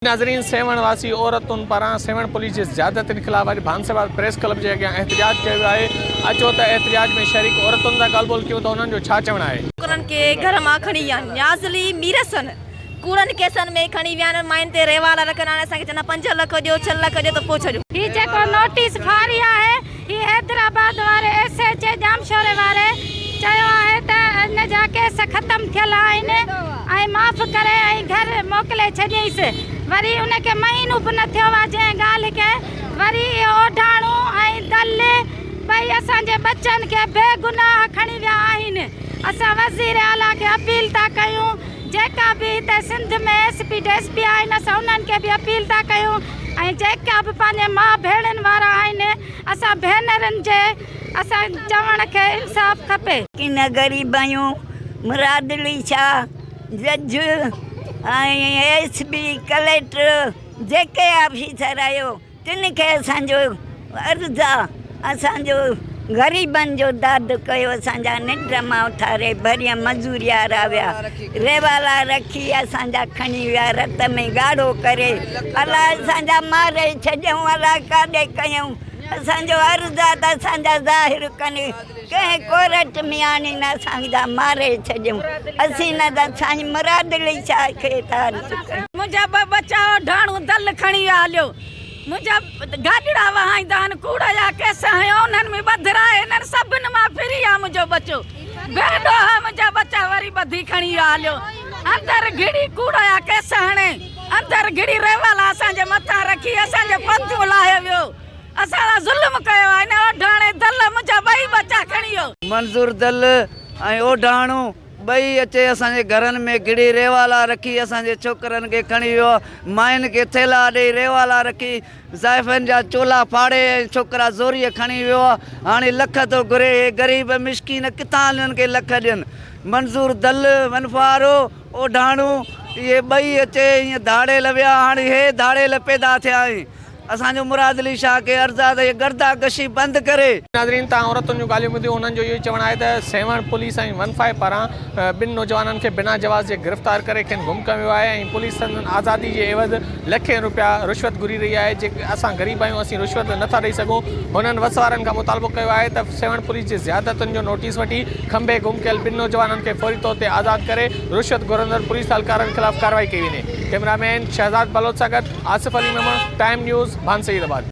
ناظرين سيوهڻ واسي عورتن پاران سيوهڻ پوليس جي زيادتين خلاف اڄ ڀانسيوال پريس ڪلب جي اڳيان احتجاج ڪيو ويو آهي اچو ته احتجاج ۾ شريڪ عورتن سان ڳالهه ٻولهه ڪيون ته انهن جو ڇا چوڻ آهي. ڇوڪرن کي گهر مان کڻي ويا آهن نيازلي ميرسن ڪوڙن ڪيسن ۾ کڻي ويا آهن ماين تي ريوالا رکندا آهن اسان کي چوندا پنج لک ڏيو ڇهه لک ڏيو ته پوء ڇڏيو. هي جيڪو نوٽيس ڦاڙي آهي هي حيدرآباد واري ايس ايڇ اي ڄامشوري واري چيو آهي ته ان جا ڪيس ختم ٿيل آهن ۽ معاف ڪري ۽ گهر موڪلي ڇڏيائينس وري ان کي مهينو به نه ٿيو آهي جنهن ڳالهه کي وري اهو اوڍاڻو ۽ دل ٻئي اسان جي ٻچن کي بي گناهه کڻي ويا آهن اسان وزير اعليٰ کي اپيل ٿا ڪيون جيڪا به هتي Sindh ۾ S P D S P آهن اسان انهن کي به اپيل ٿا ڪيون ۽ جيڪا به پنهنجي ماء ڀيڻن وارا آهن اسان ڀينرن جي اسان چوڻ کي انصاف کپي. ڪن غريب آهيون مراد علي شاهه جج ۽ ايس پي ڪليڪٽر جيڪي آفيسر آهيو تن کي اسان جو عرض آ اسان جو غريبن جو داد ڪيو اسان جا ننڊ مان اٿاري ڀرين مزوريارا ويا ريوالا رکي اسان جا کڻي ويا رت ۾ ڳاڙهو ڪري الا اسان جا ماري ڇڏيائون الا ڪاڏي ڪيائون اسان جو عرض آ ته اسان جا ظاهر ڪن ڪنهن ڪورٽ ۾ آڻين اسان جا ماري ڇڏيائون اسين نه ته سائين مراد علي شاهه کي ٿا عرض ڪيون. منهنجا ٻه ٻچا اوڍاڻو دل کڻي ويا هليو. منهنجا گاڏڙا وهائيندا آهن، ڪوڙ جا ڪيس هنيو، انهن ۾ ٻڌرائي هنن سڀن مان ڦري آ منهنجو ٻچو، بي ڏوهه منهنجا ٻچا وري ٻڌي کڻي ويا هليو، اندر گهڙي ڪوڙ جا ڪيس هڻي، اندر گهڙي ريوالا اسان جي مٿان رکي اسان جي پنٿيون لاهي ويو، اسان سان ظلم ڪيو آ، هن اوڍاڻي دل منهنجا ٻئي ٻچا کڻي ويو. منظور دل ۽ اوڍاڻو ٻئي اچي اسان جي گهرن ۾ گهڙي ريوالا رکي اسان جي ڇوڪرن کي کڻي ويو، ماين کي ٿيلها ڏئي ريوالا رکي زائفن جا چولا ڦاڙي ۽ ڇوڪرا زوريء کڻي ويو، هاڻي لک ٿو گهري، هي غريب مسڪين ڪٿان انهن کي لک ڏين؟ منظور دل، ونفارو، اوڍاڻو، اهي ٻئي اچي ائين ڌاڙيل ويا، هاڻي هي ڌاڙيل پيدا ٿيا آهن. اسان جو مراد علي شاهه کي عرض آهي ته هيء گرده ڪشي بند ڪري. ناظرين تان عورتن جون ڳالهيون ٻڌيون انهن جو اهو ئي چوڻ آهي ته سيوهڻ پوليس ۽ ون فائيو پاران ٻن نوجوانن کي بنا جواز جي گرفتار ڪري کين گم ڪيو ويو آهي ۽ پوليس سندن آزادي جي عيوض لکين روپيا رشوت گهري رهي آهي جيڪي اسان غريب آهيون اسين رشوت نه ٿا ڏئي سگهون هنن وس وارن کان مطالبو ڪيو آهي ته سيوهڻ پوليس جي زيادتين جو نوٽيس وٺي کنڀي گم ڪيل ٻن نوجوانن کي فوري طور تي آزاد ڪري رشوت گهرندڙ پوليس اهلڪارن خلاف ڪارروائي ڪئي وڃي ڪئميرا مين شهزاد بلوچ سان گڏ آصف علي ميمڻ، ٽائيم نيوز، ڀان سيد آباد.